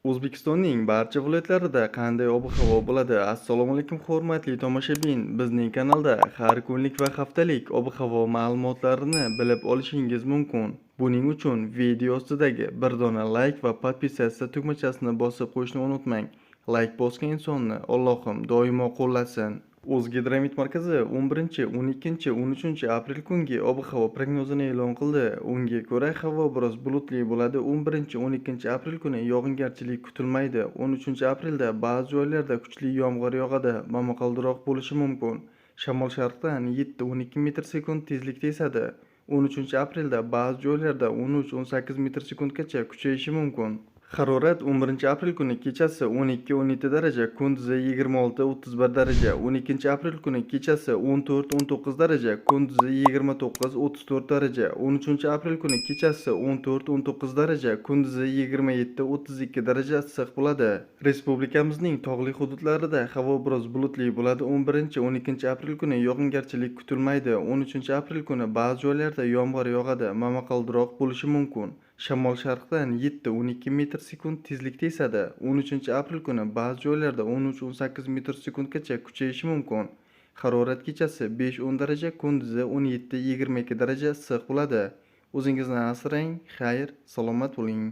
O'zbekistonning barcha viloyatlarida qanday ob-havo bo'ladi? Assalomu alaykum, hurmatli tomoshabin. Bizning kanalda har kunlik va haftalik ob-havo ma'lumotlarini bilib olishingiz mumkin. Buning uchun video ostidagi bir dona like va podpisatsiya tugmachasini bosib qo'yishni unutmang. Like bosgan insonni Allohim doimo qo'llasin. O'zgidromet markazi 11, 12, 13 aprel kungi ob-havo prognozini e'lon qildi. Unga ko'ra, havo biroz bulutli bo'ladi. 11, 12 aprel kuni yog'ingarchilik kutilmaydi. 13 aprelda ba'zi joylarda kuchli yomg'ir yog'adi, momaqaldiroq bo'lishi mumkin. Shamol sharqdan 7-12 metr sekund tezlikda esadi. 13 aprelda ba'zi joylarda 13-18 metr sekundgacha kuchayishi mumkin. Harorat 11 aprel kuni kechasi 12-17 daraja, kunduzi 26-31 daraja, 12 aprel kuni kechasi 14-19 daraja, kunduzi 29-34 daraja, 13 aprel kuni kechasi 14-19 daraja, kunduzi 27-32 daraja issiq bo'ladi. Respublikamizning tog'li hududlarida havo biroz bulutli bo'ladi. 11-12 aprel kuni yog'ingarchilik kutilmaydi. 13 aprel kuni ba'zi joylarda yomg'ir yog'adi, momaqaldiroq bo'lishi mumkin. Shamol sharqdan 7-12 metr sekund tezlikda esadi. 13 aprel kuni ba'zi joylarda 13-18 metr sekundgacha kuchayishi mumkin. Harorat kechasi 5-10 daraja, kunduzi 17-22 daraja issiq bo'ladi. O'zingizni asrang, xayr, salomat bo'ling.